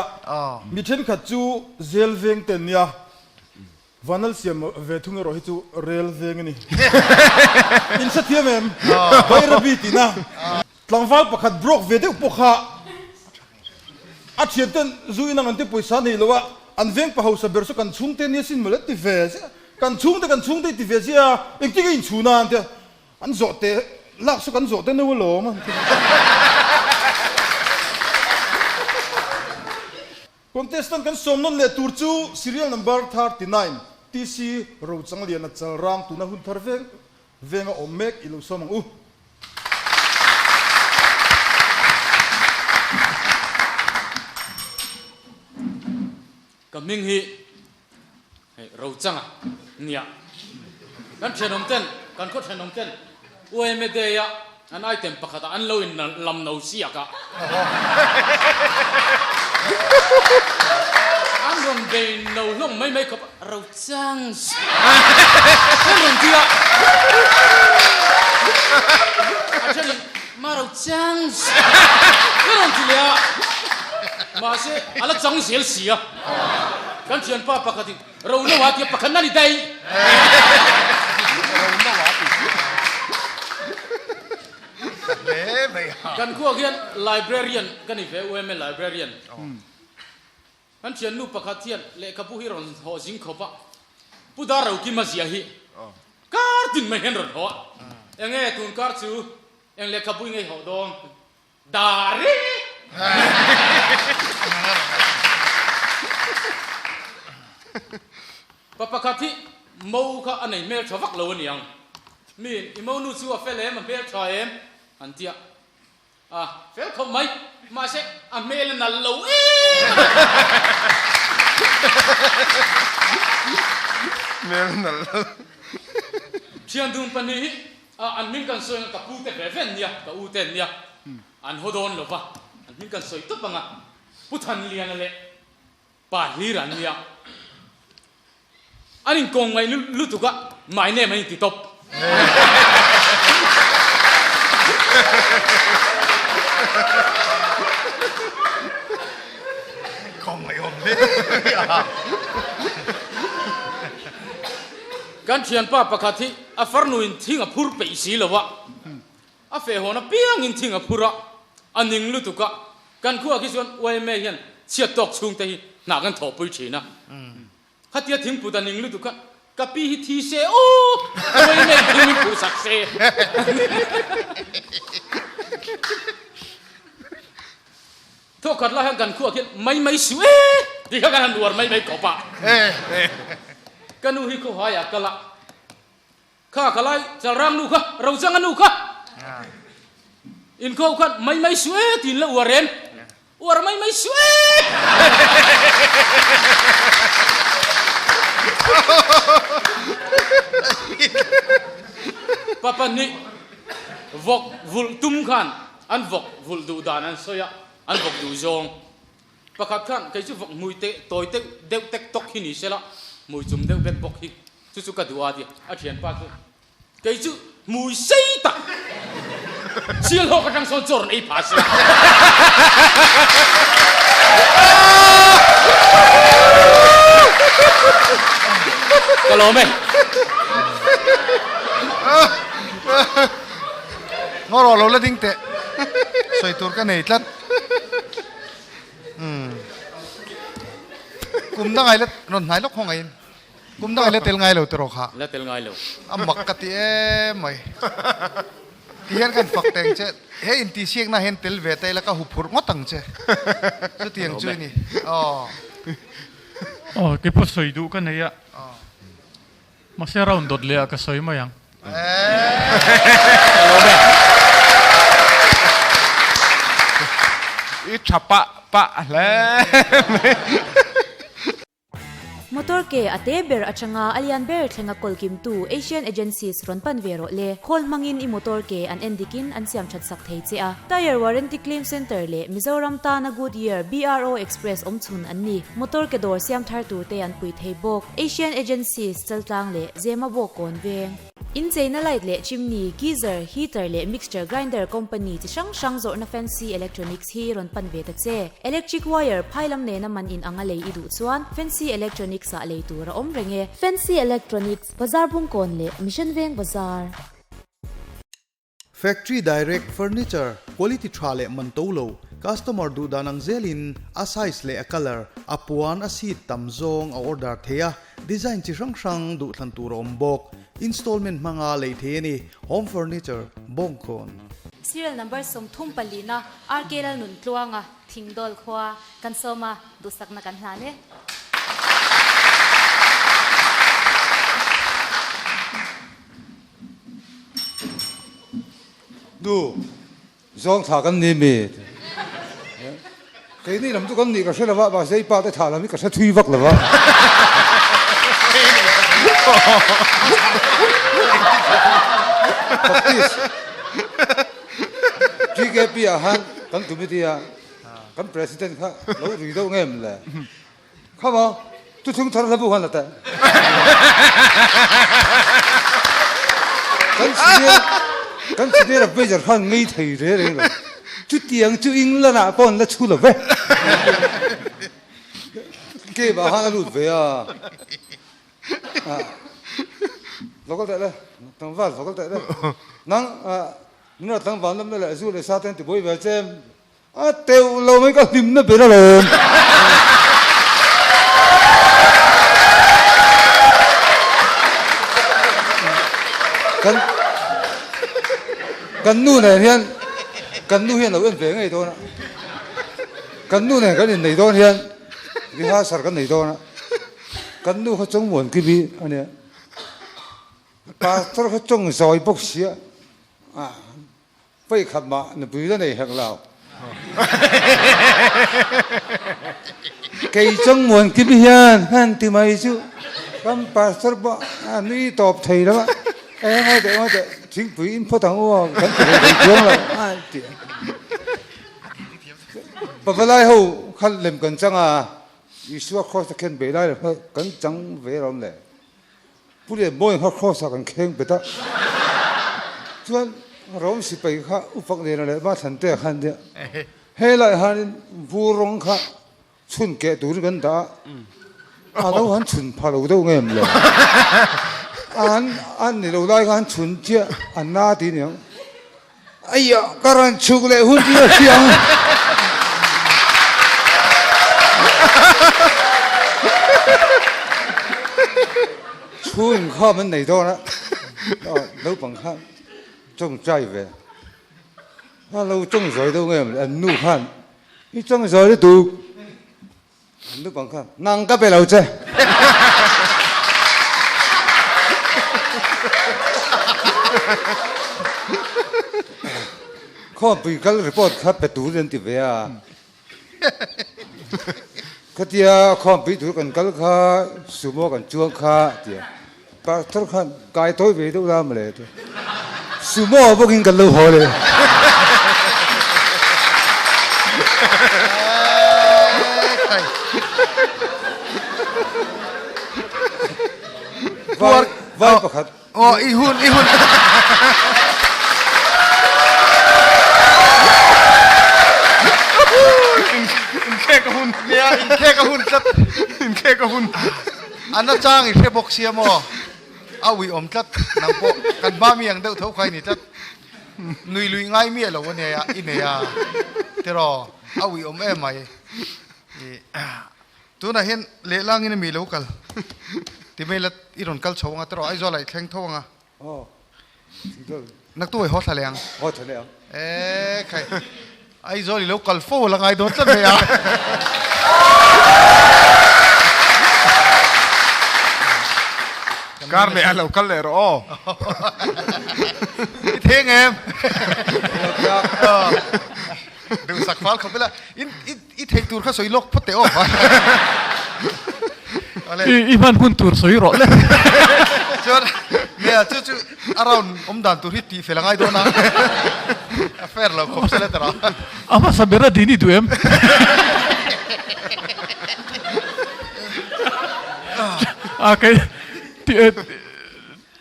mi thenkhat chu zel veng te an nia, Vanlal siama ve thung erawh hi chu rel veng a ni. In hrethiam em? Bairabi tihna tlangval pakhat broke ve deuh pawh kha a thianten zu inang an ti pawisa nei lo a, an veng pa hausa ber chu kan chhungte nia sin mawle ti ve ziah. Kan chhungte kan chhungte i ti ve zia a, engtin nge inchhun a an ti a, an zawh te lak chu kan zawh te neuh alawm an ti. Contestant kan sawm nawn leh tur chu serial number 39 TC Rochangliana Chalrang tuna hun thar veng venga awm mek i lo sawm ang u. Ka hming hi Hei Rochanga nia kan thenawm ten kan khaw thenawm ten UMA Day a an item pakhat ah an lo in lam no siak a. An rawn bei no hlawm mai mai khawp a, Rochang an rawn ti a, a thenin Ma Rochang an rawn ti leh a, mahse a la chang zel si a, kan thianpa pakhatin Ronoa tia pakhat na ni daih. Kan khuak hian librarian ka ni ve UML librarian. Kan thiannu pakhat hian lehkhabu hi rawn haw zing khawp a, Pu Dar Rokima zia hi kar tin mai hian rawn haw a, enge tun kar chu eng lehkhabu i ngei haw dawn? Dari! Pa pakhat hi mo kha a nei hmeltha vak lo a niang. Miin, I mo nu chu a fel em, a hmeltha em? an ti a. A fel khawp mai, mahse a hmel a nalh lo em a ni. Hmel a nalh lo. Thiandun pahnih hi an hming kan sawi anga ka pu te ve ve an nia, ka u te an nia. An haw dawn lo va, an hming kan sawi tawp anga Pu Thanliana leh Pa hlir an nia. An inkawm ngaih lutuk a, my name an inti tawp. Inkawm ngaihawm hle mai a. Kan thianpa pakhat hi a farnuin thing a phur peih si lo a, A feh hawn apiangin thing a phur a, a ning lutuk a, kan khuah khi chuan yma hian chhiat tawk chhungte hi hna kan thawhpui thin a. Khatia thingput a ning lutuk kha ka pi hi thi se aw, yma in thing min phurh sak se. Thawkhat lai hian kan khuah khian mai mai suh e tih kha kan han uar mai mai khawp a. Ka nu hi khawhaiah kal a. Kha ka lai chalrang nu kha Rochanga nu kha inkho khan mai mai suh e tiin la uar em uar mai mai suh e. Pa pahnih vawk vulh tum khan an vawk vulh duh dan an sawi a an vawk duh zawng pakhat khan kei chu vawk hmui te tawi deuh deuh tek tawk hi ni sela hmui chum deuh vek bawk hi Chu chu ka duh a ti a thianpa chu kei chu hmui sei tak sial hlawk atang sawn chaw rawn ei phah se. Ka lawm e. Ngaw rawh lo la ding teh. Sawi tur ka nei tlat. Umm. Kum dang ai la rawn hnai lawk khawngaih in. Kum dang i la tel ngai lo tiraw kha? La tel ngai lo. A mak ka ti em mai. Ti hian kan fak teng che, he intihsiakna hian tel ve ta ila ka hu phurh ngawt ang che. Chutiang chu i ni. Aw. Aw, keipawh sawi duh ka nei a. Mahse round dawt leh ah ka sawi mai ang. I tha pah pah hle mai. Motor ke a te ber atanga a lian ber thlenga kawl kimtu Asian Agencies rawn pan ve rawh le. Khawl hmangin i motor ke an en dikin an siam that sak thei che a. Tyre Warranty Claim Centre leh Mizoram tana Goodyear BRO Express awm chhun an ni. Motor ke dawr siam thar tur te an pui thei bawk. Asian Agencies, Chaltlang leh Zemabawk kawn veng. Incheina light leh chimney, geyser, heater leh mixture grinder company chi hrang hrang zawrhna Fancy Electronics hi rawn pan ve ta che. Electric wire phai lam nena man in anga lei i duh chuan Fancy Electronics ah lei tur a awm reng e. Fancy Electronics, Bazar Bungkawn leh Mission Veng Bazar. Factory direct furniture quality tha leh man to lo, customer duh dan ang zelin a size leh a colour, a puan a seat tam zawng a order thei a, design chi hrang hrang duh thlan tur a awm bawk. Installment hmanga lei thei a ni, Home Furniture, Bawngkawn. Serial number 34 na RK Lalnuntluanga, Thingdawl khua kan sawm a, duhsakna kan hlan e. Nu, zawng thla kan ni mi? Keini lam chu kan nih ka hre lo va, mahse i pa te thla lam hi ka hre thui vak lo va. Baptist TKP ah khan kan committee a kan president kha lo rui deuh ngem le. Khama Thuthlung thar hlabu khan la teh. Kan senior kan senior advisor khan ngei thei re reng lo. Chutiang chu England ah pawh an la chhu lo ve. Cave ah khan a lut ve a. Lo kal teh le, tlangval lo kal teh le. Nang nuna tlangval lamna leh zu leh sa te an ti buai ve che. A teuh lo mai ka hlimna ber alawm. Kan kan nu nen hian kan nu hian lo en ve ngei dawn a. Kan nu nen kan innei dawn hian rehearsal kan nei dawn a. Kan nu kha chawngmuan kimi a nia. Pastor kha chawng zawi bawk sia. Pei khat mah nupui la nei hek lo. Kei chawng muan kim hian han ti mai chu kan pastor pawh a nui tawp thei lo a, e ngawi teh ngawi teh thingpui in phawt ang u aw kan ti ve thei chuang lo a ti a. Pavalai ho kha lem kan chang a, Isua cross a khen bei lai lo kha kan chang ve alawm le. Pu Lian Bawi kha cross ah kan kheng bet a, chuan Rom sipai kha upak nena leh ma thlan te khan nia he lai hanin vur rawng kha chhun keh turin kan dah a, a lo han chhun pha lo deuh ngem le, an an ni lo lai kha han chhun chiah an na ti niang. Aia ka rawn chhuk leh hun chu a hria ang. Chhung inkhawm an nei dawn a, naupang khan tawngtai ve. A lo tawng zawi deuh ngei ang le, an nu khan i tawng zawi lutuk. An naupang khan nang ka pe lo che. Khawmpui kal report kha pe tur an ti ve a. Khatia khawmpui tur kan kal kha sumo kan chuang kha tia. Pastor khan kai tawi ve deuh la mawle te. Sumo bawkin kan lo haw le. Vai vai pakhat. Aw i hun i hun. Inkhek a hun. Nia inkhek a hun tlat. Inkhek a hun. A na chang i hre bawk sia maw? A ui awm tlat nang pawh kan hma mi ang deuh tho kha i ni tlat. Nui lui ngai miah lo a nia i nei a tiraw a ui awm em mai. Tunah hian lehlangin a mi lo kal ti mai la i rawn kal chho anga tiraw Aizawl ah i thleng tho anga. Naktu i haw thla leh ang. Haw thla leh ang. E khai. Aizawl i lo kal fo la ngai dawn tlat mai a. Kar leh a lo kal leh rawh aw. I theng em? Duhsak fal khawp ila. I theih tur kha sawi lawk phawt teh aw. I hman hun tur sawi rawh le. Chuan nia chu chu a round awm dan tur hi tih fel a ngai dawn a. A fair lo khawp se le tara. A hmasa ber a din i duh em? A kei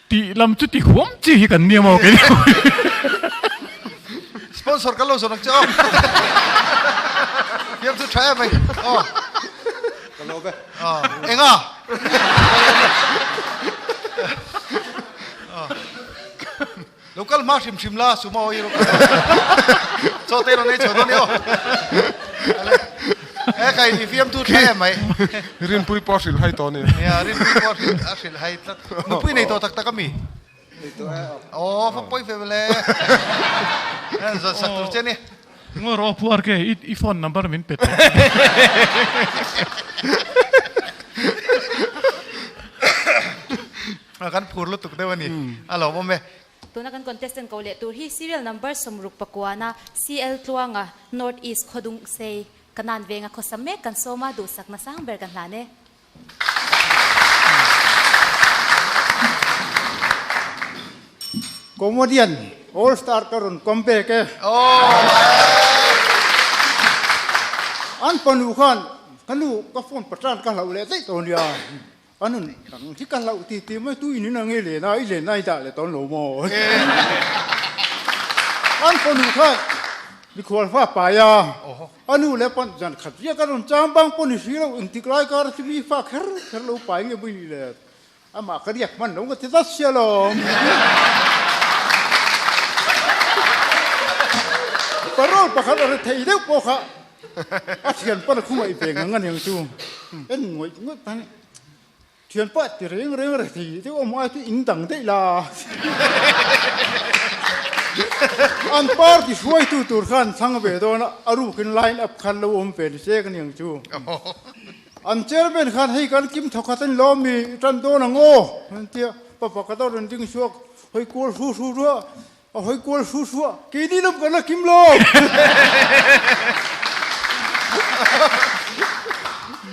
tih lam chu ti huam chi hi kan nia maw kei. Sponsor kan lo zawh ang che aw. Thiam chu tha em mai. Aw. Ka lo be. Aw. Enga? Lo kal hma hrim hrim la sumo i lo kal. Chaw te rawn ei chho dawn i aw. E kai i fiam tu tha em mai. Rinpui pawh a hrilh hai tawh a ni. Nia Rinpui pawh a hrilh hai tlat. Nupui nei tawh tak tak a mi? Nei tawh e aw. Aw va pawi ve mawle. Zawn sak tur che a ni. Ngaw rawh Pu RK i phone number min pe tawh. Kan phur lutuk deuh a ni. A lawmawm e. Tuna kan contestant ko leh tur hi serial number 69 CL Tluanga, North East Khawdung Sei, Kanan venga khawsa mek kan sawm a, duhsakna sang ber kan hlan e. Comedian All Star ka rawn come back e. An fanu khan. Ka nu ka phone patran ka hlauh leh daih tawh nia. A nun dang hi ka hlauh ti ti mai tu in in ang i len a, i len a i dah leh tawn lo maw? An fanu khan mikhual fa pai a, a nu leh pan zan khat riak a rawn chang bang pawh ni hri lo, engtik lai kar chu mi fa kher kher lo pai nge mawni le, amah ka riak hman lo ka ti zat sia lawm. Parole pakhat a ri thei deuh pawh kha A thianpa na khungaih ve ngang a niang chu en ngawih ngawih phang thianpa ti reng reng re thei deuh awm ai chu in dang daih la an party hruaitu tur khan thlang ve dawn a a rukin line up khan lo awm ve ni se ka niang chu an chairman khan hei kan kim thawkhat a ni lo mi i tan dawn ang aw an tia pa pakhat a rawn ding chhuak hawi kual hru hru ruah A hawi kual hru hru a, keini lam kan la kim lo.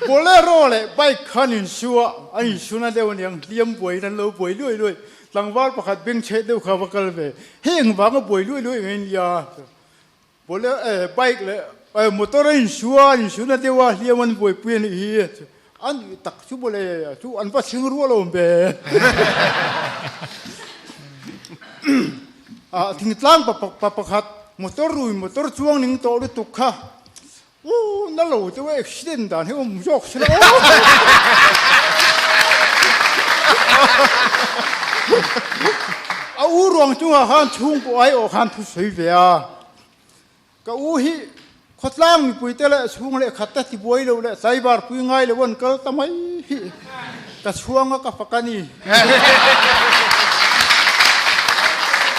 Bolero leh bike khan insu a, an insu na deuh aniang, hliam buaiin an lo buai luai luai. Tlangval pakhat bengchhet deuh kha va kal ve, hei engvanga buai luai luai nge nia? Bolero eh bike leh eh motor a insu a, an insu na deuh a, hliam an buaipui a nih hi. A nih tak chu mawle chu an va chhing rual awm ve. Ah thingtlang pa pakhat motor rui motor chuang ning tawh lutuk kha u na lo deuh a accident dan hi awm zawk se la aw. A u ruang chungah khan chhungkaw aiawh khan thusawi ve a. Ka u hi khawtlang mipuite leh chhung leh khat te tibuai lo leh tlaivar pui ngai lo an kal ta mai hi ka chhuang a ka fak a ni.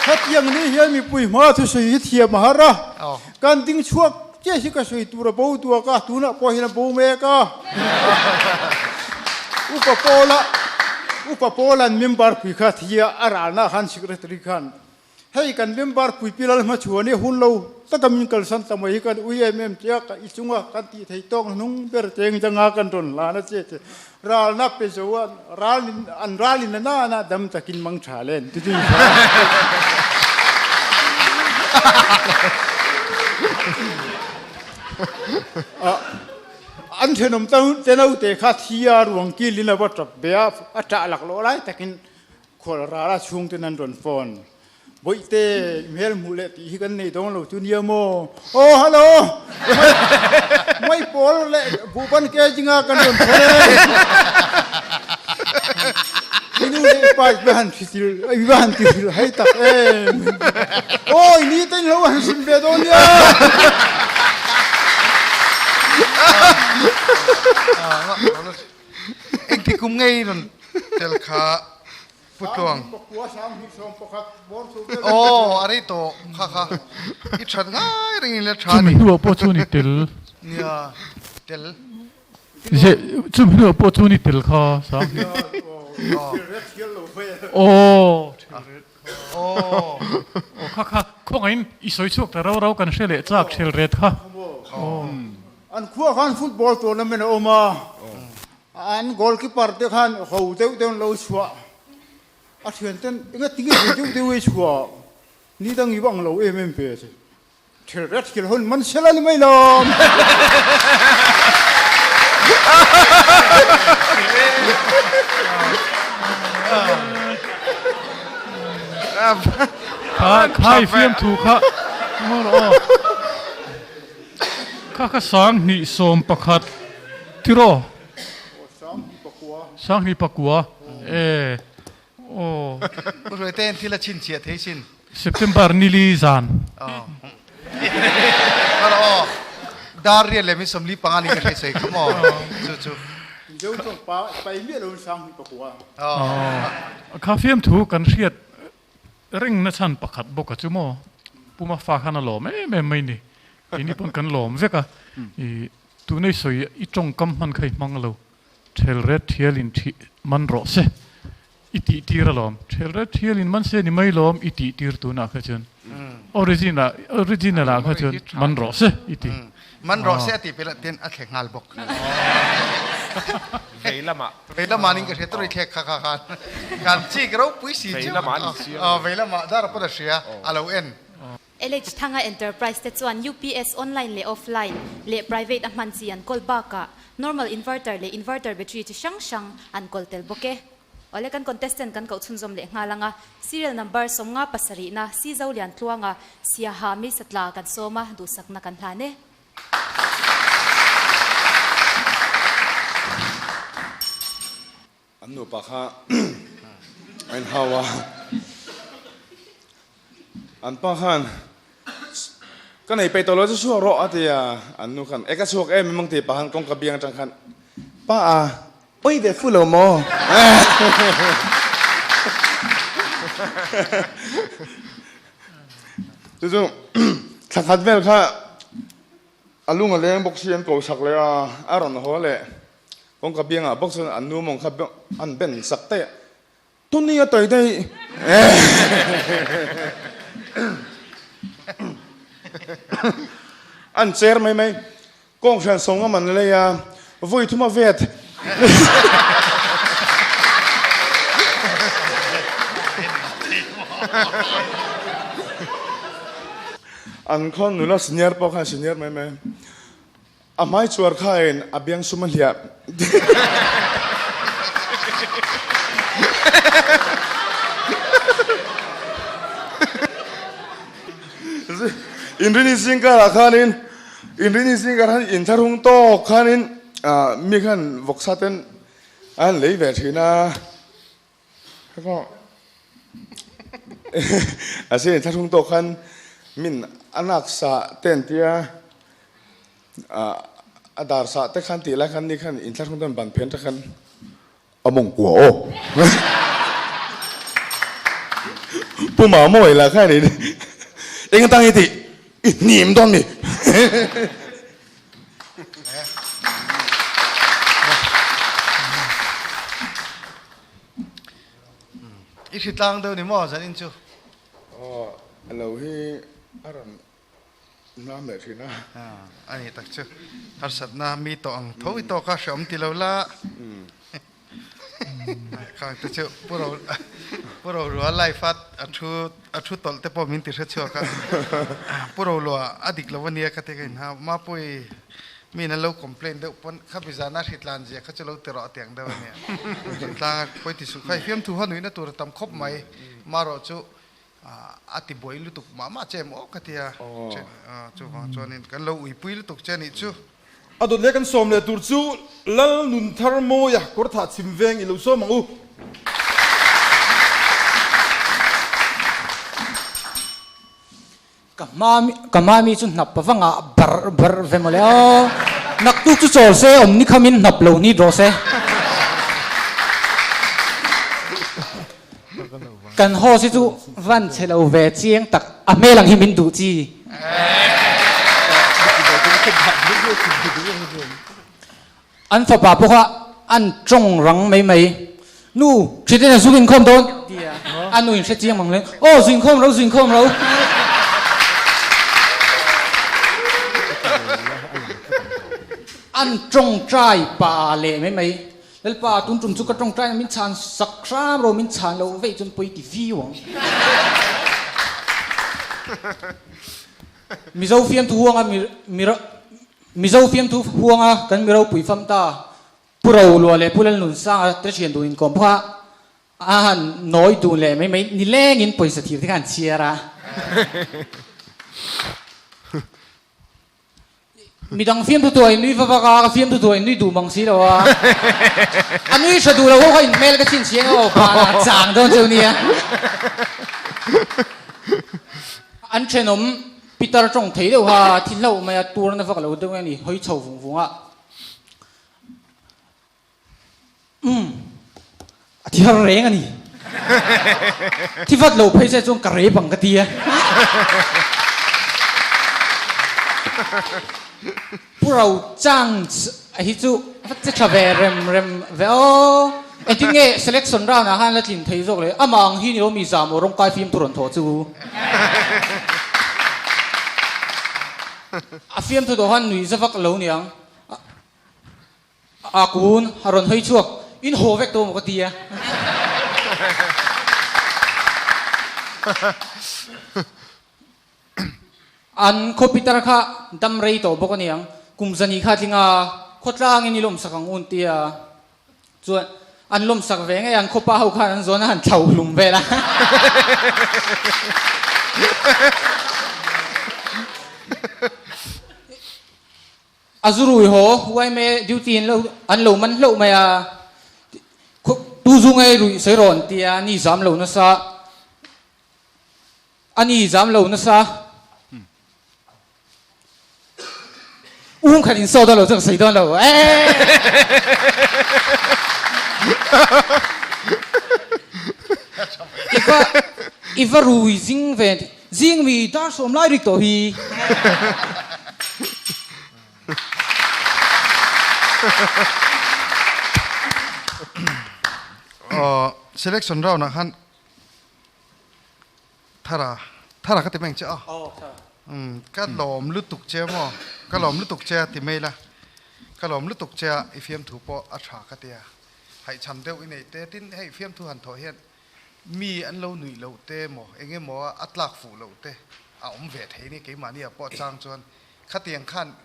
Hetiang ni hian mipui hma thusawi hi thiam a har a, kan ding chhuak chiah hi ka sawi tur a bo duak a, tunah pawh hian a bo mek a. Upa Pawla Upa Pawla'n member pui kha thi a, a ralna khan secretary khan Hei kan member puipi lal hmachhuan hi hun lo taka min kalsan ta mai hi kan ui em em tia ka i chunga kan tih thei tawk hnung ber cheng danga kan rawn hlan a che che ralna pe zo a ral in an ral in na na dam takin mang tha len ti ti an thenawm te kha thi a ruang kilin a va tap ve a a tah laklawh lai takin Khual ral a chhungten an rawn phone. Bawihte, i hmel hmuh leh tih hi kan nei dawn lo chu nia maw? Aw, hallo! Mai pawl leh buhban ke zinga kan rawn phone e. I nu leh i pa i va han hritil, i va han tihrilh hai tak em! Aw, i ni te in lo han sim ve dawn nia! Engti kum ngei rawn tel kha Pu Tluang. Aw a rei tawh kha kha i that ngai reng in la tha Chumi hnuah pawh chu ni tel. Nia tel. Ze chumi hnuah pawh chu ni tel kha sang hi. Aw Aw kha kha khawngaihin i sawi chhuak ta rau rau kan hre leh chak thel ret kha. Aw. An khua khan football tournament a awm a, an goalkeeper te khan ho deuh deuh an lo chhuah, a thian ten enga tinge ho deuh deuh ei chhuah ni dang i vang lo em em ve che, thil ret thil hawn man sela ni mai lawm. Kha khai fiamthu kha maw rawh aw. Kha kha 2011 tiraw? 2009 e aw. Pu Hruaitein thil a chhinchhiah thei sin. September nili zan. Aw. Aw. Dar riat leh min 45 ni ka hre sawi kha maw? Chu chu. Mizo chuan pa pai miah lo in 2009. Aw. Kha fiamthu kan hriat Ringna chhan pakhat bawk a chu maw? Puma fa khan a lawm em em mai ni. Keini pawn kan lawm vek a. I tunei sawi i tawngkam hman kha i hmang lo. Thel ret thial in thih man rawh se. I tih tir alawm. Thel ret thial in man se ni mai lawm i tih tir tunah kha chuan. Origin ah original ah kha chuan man rawh se i ti. Man rawh se a tih pilah ten a thlek nghal bawk. Vei lamah. Vei lamah nin ka hria tur i thlek kha kha khan kan chik ropui si chu. Vei lamah a ni chiang. Aw vei lamah dar pawn a hria a lo en. LH Thanga Enterprise te chuan UPS online leh offline leh private a hman chi an kawl bakah Normal inverter leh inverter battery chi hrang hrang an kawl tel bawk e. Awle kan contestant kan koh chhunzawm leh nghal ang a, serial number 57 na Sizo Liantluanga Siaha Meisatla kan sawm a, duhsakna kan hlan e. An nupa kha a inhau a, an pa khan ka nei peih tawh lo chu chhuak rawh a ti a, an nu khan e ka chhuak em em ang ti pahan kawngka biang atang khan pa a pawi ve fu lo maw? Chu chu thla khat vel kha a lung a leng bawk si an ko sak leh a, a rawn haw leh. Kawngka biangah bawk chuan an nu mawng kha an ben sak daih a, Tuni a tawi daih An cher mai mai, kawng hrian sawng ngam an lei a, vawi thum a vet. An khaw nula senior pawh khan senior mai mai. A hmai chuar khain a biang sum a hliah. Inrini zingkarah khanin Inrini zingkarah khan inthlahrung tawk khanin mi khan vawksa ten an lei ve thin a. A sin inthlahrung tawk khan min a naksa te an tia. A dar sah te khan tih lai khan ni khan inthlahrung chuan ban phen te khan a mawng kua aw. Pu Mamawi lah khan in eng atang i tih i hnim dawn mi. I hritlang deuh ni maw zanin chu? Aw a lo hi a rawn Nam leh thin a. A ni tak chu. Harsatna mi tawh ang tho i tawk a, hreawm ti lo la. Khang te chu Pu Ro Pu Rolua life a a thu a thu tawlh te pawh min ti hre chhuak a. Pu Rolua a dik lo ania ka ti ka inha. Mapui mi in an lo complain deuh pawn kha bizana hritlan zia kha chu lo ti rawh a ti ang deuh ania. Hritlang a pawi ti suh kha i fiamthu ho nuihna tur a tam khawp mai. Marawh chu A ti buai lutuk mah mah che maw ka tia chuvang chuanin kan lo uipui lutuk che nih chu. A dawt leh kan sawm leh tur chu Lal nun thar mawia kawr thah chhim veng i lo sawm ang u. Ka hma ka hma mi chu hnap avangah barh barh ve mawle aw. Naktuk chu chawl se awm ni khamin hnap lo ni rawh se. Kan host hi chu van chhe lo ve chiang tak a hmel ang hi min duh chi. An fapa pawh kha an tawng rang mai mai. Nu, Thiten a zu inkhawm dawn tia a nu in hre chiang mang le. Aw, zu inkhawm ro, zu inkhawm ro. An tawngtai pa leh mai mai. Lalpa, tun tum chu ka tawngtaina min chhan sak hram ro, min chhan loh veih chuan pawi ti viau ang. Mizo fiamthu huanga Mizo fiamthu huanga kan mi ropui fam ta, Pu Rolua leh Pu Lalnunsanga te thian dun inkawm pawh a a han nawi dun leh mai mai nilengin pawisa thir te kha an chhiar a. Midang fiamthu tuah in nui va vak a, ka fiamthu tuah in nui duh mang si lo a. A nui tha duh lo ho kha in hmel ka chhinchhiah eng aw panah a chang dawn cheu nia. An thenawm Peter tawng thei deuh ha thi hlauh mai a, tur na vak lo deuh nge ni hawi chho vung vung a. Umm a thi har reng a ni. Thi vat lo phei che chuan ka rep ang ka ti a. Pu Ro Chang hi chu a che tha ve rem rem ve aw. Engtin nge selection round ah khan la tlin thei zawk le? Amah ang hi ni lo mi zah maw rawngkai fim thu rawn thawh chu. A fiamthu tawh khan nui za vak lo niang. A kun a rawn hawi chhuak, In haw vek tawh maw ka ti a. An khaw Peter kha dam rei tawh bawk a niang, kum zani kha tling a. Khawtlangin i lawmsak ang un tia. Chuan an lawmsak ve ngei a, an khawpa ho khan an zawn a han thlo hlum vel a. A zu rui haw yma duty in lo an lo man hlauh mai a, tu zu ngei ruih sawi rawn tia a ni zam lo nasa, a ni zam lo nasa. Um khat in saw dawn lo chu ka sawi dawn lo eeh. I va i va rui zing ve zing mi dar sawm lai rik tawh hi. Aw selection round ah khan Thara, Thara ka ti mai ang che a. Umm, ka lawm lutuk che maw? Ka lawm lutuk che a ti mai la. Ka lawm lutuk che a, i fiamthu pawh a tha ka ti a. Haihcham deuh i nei te, tin hei fiamthu han thawh hian mi an lo nuih loh te maw, eng emaw a tlak fuh loh te a awm ve thei ni keimahni ah pawh chang chuan khatiang khan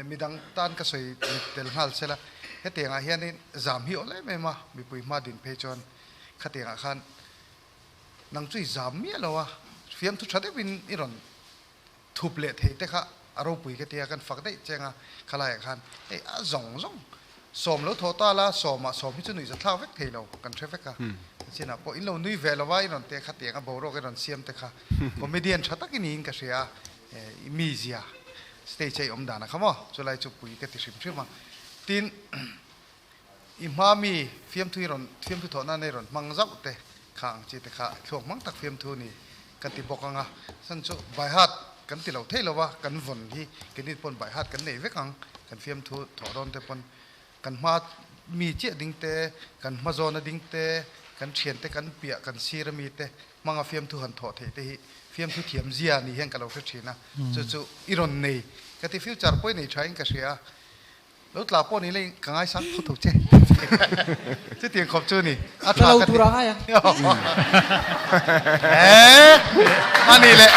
midang tan ka sawi mit tel nghal se la, hetiang ah hianin zam hi awl em em a, mipui hma din phei chuan khatiang ah khan Nang chu i zam miah lo a, fiamthu tha deuhin i rawn thup leh thei te kha a ropui ka tia, kan fak daih cheng a, khalaiah khan hei a zawng zawng sawm lo thawh ta la, sawmah sawm hi chu nuih zathlak vek thei lo, kan hre vek a, chinah pawh in lo nui ve lo va, i rawn te kha tiang a boruak i rawn siam te kha comedian tha tak i niin ka hria a, i mizia stage a i awm dan a kha maw, chulai chu pui ka ti hrim hrim a, tin. I hma mi fiamthu i rawn fiamthu thawh nan i rawn hmang zauh te kha ang chi te kha thluak hmang tak fiamthu ni ka ti bawk ang a, chhan chu by heart kan ti lo thei lo a, kan vawn hi keini pawn by heart kan nei vek ang, kan fiamthu thawh dawn te pawn kan hma mi chiah ding te, kan hma zawna ding te, kan thian te kan piah kan sir ami te hmanga fiamthu han thawh theih te hi fiamthu thiam zia ni hian ka lo hre thin a, chu chu i rawn nei ka ti future pawh i nei tha in ka hria a. Lo tla pawh ni lei ka ngaisang tho tho che. Chutiang khawp chu ni. A tha ka ti. Ka lo tur a ngai a. Eh! A ni le.